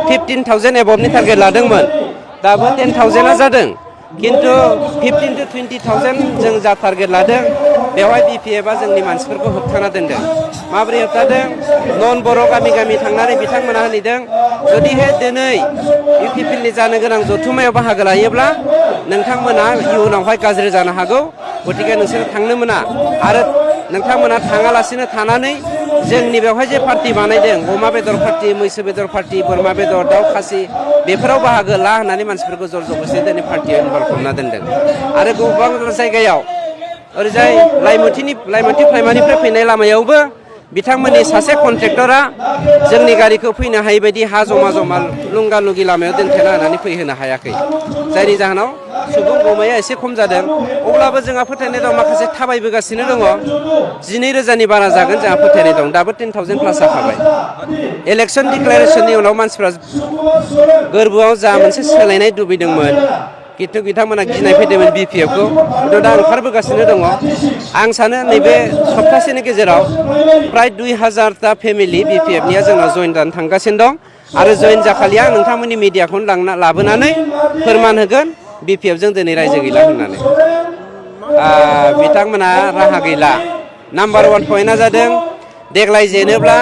15,000 एबभनि target लादोंमोन दाबो 10,000 जादों किन्तु 15 to 20,000 जों जा टारगेट लादों बेवहाय BPFआ जोंनि मानसिफोरखौ होबथाना दोनदों माबोरै होबथादों नन बर' गामि गामि थांनानै बिथांमोना होनैदों जुदिहे दिनै UPPLनि जानो गोनां जथुम्मायाव बाहागो लायोब्ला नोंथांमोना इयुनावहाय गाज्रि जानो हागौ गतिके नोंसोर थांनो मोना आरो नोंथांमोना थाङालासिनो थानानै जोंनि बेवहाय जे पार्टि बानायदों अमा बेदर पार्टि मैसो बेदर पार्टि बोरमा बेदर दाउ खासि बेफोराव बाहागो ला होननानै मानसिफोरखौ जर जबस्ति दिनै पार्टियाव इनभल्भ खालामना दोनदों आरो गोबां जायगायाव ओरैजाय लाइमोनथि प्राइमारिनिफ्राय फैनाय लामायावबो बिथांमोननि सासे कन्ट्रेक्टरा जोंनि गारिखौ फैनो हायै बायदि हा जमा लुंगा लुंगि लामायाव दोनथेना होनानै फैहोनो हायाखै जायनि जाहोनाव सुबुं गमाया एसे खम जादों अब्लाबो जोंहा फोथायनाय दं माखासे थाबायबोगासिनो दङ 12,000नि बारा जागोन जोंहा फोथायनाय दं दाबो 10,000 प्लास जाखाबाय इलेक्सन डिक्लेरेशननि उनाव मानसिफ्रा गोरबोआव जा मोनसे सोलायनाय लुबैदोंमोन किन्तु बिथांमोना गिनाय फैदोंमोन BPFखौ किन्तु दा ओंखारबोगासिनो दङ आं सानो नैबे सप्तासेनि गेजेराव प्राय 2,000टा फेमिलि BPFनिया जोंनाव जइन जानो थांगासिनो दं आरो जइन जाखालि आं नोंथांमोननि मिडियाखौनो लाबोनानै फोरमान होगोन BPFजों दिनै रायजो गैला होननानै बिथांमोना राहा गैला नाम्बार 1 पइन्टआ जादों देग्लाय जेनोब्ला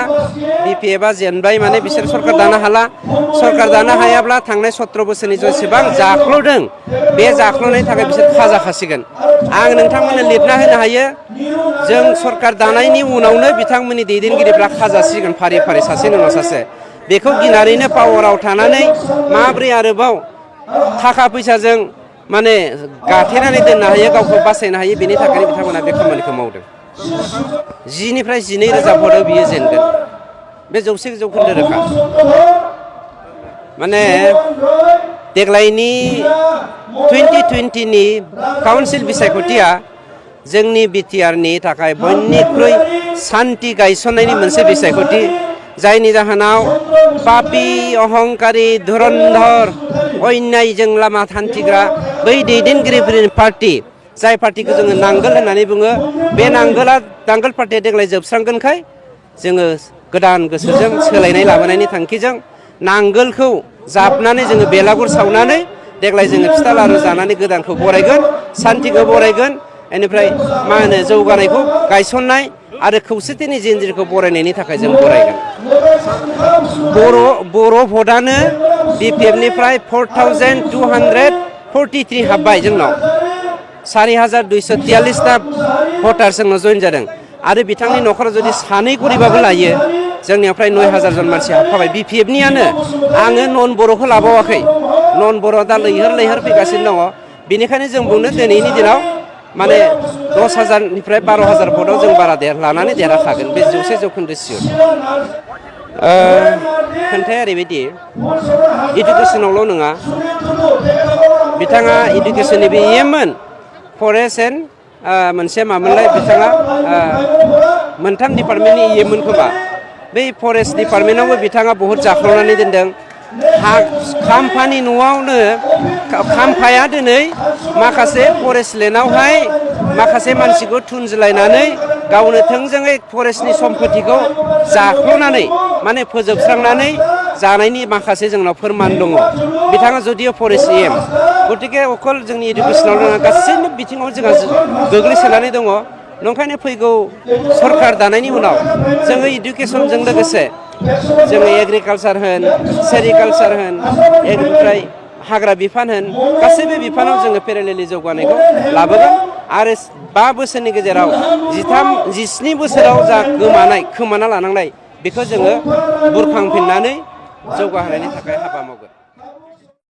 BPFआ जेनबाय माने बिसोर सरकार दानो हाला सरकार दानो हायाब्ला थांनाय 17 बोसोरनि जेसेबां जाख्ल'दों बे जाख्ल'नायनि थाखाय बिसोर खाजा खासिगोन आं नोंथांमोननो लिरना होनो हायो जों सरकार दानायनि उनावनो बिथांमोननि दैदेनगिरिफ्रा खाजासिगोन फारि फारि सासेनि उनाव सासे बेखौ गिनानैनो पावाराव थानानै माब्रै आरोबाव थाखा फैसाजों माने गाथेनानै दोननो हायो गावखौ बासायनो हायो बेनि थाखायनो बिथांमोना बे खामानिखौ मावदों 10निफ्राय 12,000 भटआव बियो जेनगोन बे 100% रोखा माने देग्लायनि 2020नि काउन्सिल बिसायख'थिया जोंनि BTRनि थाखाय बयनिख्रुइ सान्थि गायसननायनि मोनसे बिसायख'थि जायनि जाहोनाव पापि अहंकारि धुरन्धर अन्यायजों लामा हान्थिग्रा बै दैदेनगिरिफोरनि पार्टि जाय पार्टिखौ जोङो नांगोल होननानै बुङो बे नांगोल पार्टिया देग्लाय जोबस्रांगोनखाय जोङो गोदान गोसोजों सोलायनाय लाबोनायनि थांखिजों नांगोलखौ जाबनानै जोङो बेलागुर सावनानै देग्लाय जोङो फिथा लारु जानानै गोदानखौ बरायगोन सान्थिखौ बरायगोन बेनिफ्राय मा होनो जौगानायखौ गायसननाय आरो खौसेथिनि जिन्जिरखौ बरायनायनि थाखाय जों बरायगोन बर' भटआनो BPFनिफ्राय 4,243 हाबबाय जोंनाव 4,243टा भटार जोंनाव जइन जादों आरो बिथांनि न'खराव जुदि सानै गरिबाबो लायो जोंनियाव फ्राय 9,000 जन मानसि हाबखाबाय BPFनियानो आङो नन बर'खौ लाबावाखै नन बर' दा लैहोर फैगासिनो दङ बेनिखायनो जों बुंनो दिनैनि दिनाव माने 10,000निफ्राय 12,000 भटआव जों बारा लानानै देरहाखागोन बे 100% सियर खोन्थाया ओरैबायदि इडुकेसनावल' नङा बिथाङा इडुकेसननिबो EMमोन फरेस्ट एन्ड मोनसे मामोनलाय बिथाङा मोनथाम डिपार्टमेन्टनि EMमोन खोमा बै फरेस्ट डिपार्टमेन्टआवबो बिथाङा बहुद जाख्ल'नानै दोनदों खाम्फानि न'आवनो खाम्फाया दिनै माखासे फरेस्ट लेन्डआवहाय माखासे मानसिखौ थुनज्लायनानै गावनो थोंजोङै फरेस्टनि सम्पतिखौ जाख्ल'नानै माने फोजोबस्रांनानै जानायनि माखासे जोंनाव फोरमान दङ बिथाङा जुदिअ फरेस्ट EM गतिके अकल जोंनि इडुकेसनाव नङा गासैबो बिथिङाव जोंहा गोग्लैसोनानै दङ नंखायनो फैगौ सरकार दानायनि उनाव जोङो इडुकेसनजों लोगोसे जोङो एग्रिकालसार होन सेरिकालसार होन बेनिफ्राय हाग्रा बिफान होन गासैबो बिफानाव जोङो पेरेलेलि जौगानायखौ लाबोगोन आरो 5 बोसोरनि गेजेराव 17 बोसोराव जा खोमाना लानांनाय बेखौ जोङो बुरखांफिननानै जौगाहोनायनि थाखाय हाबा मावगोन।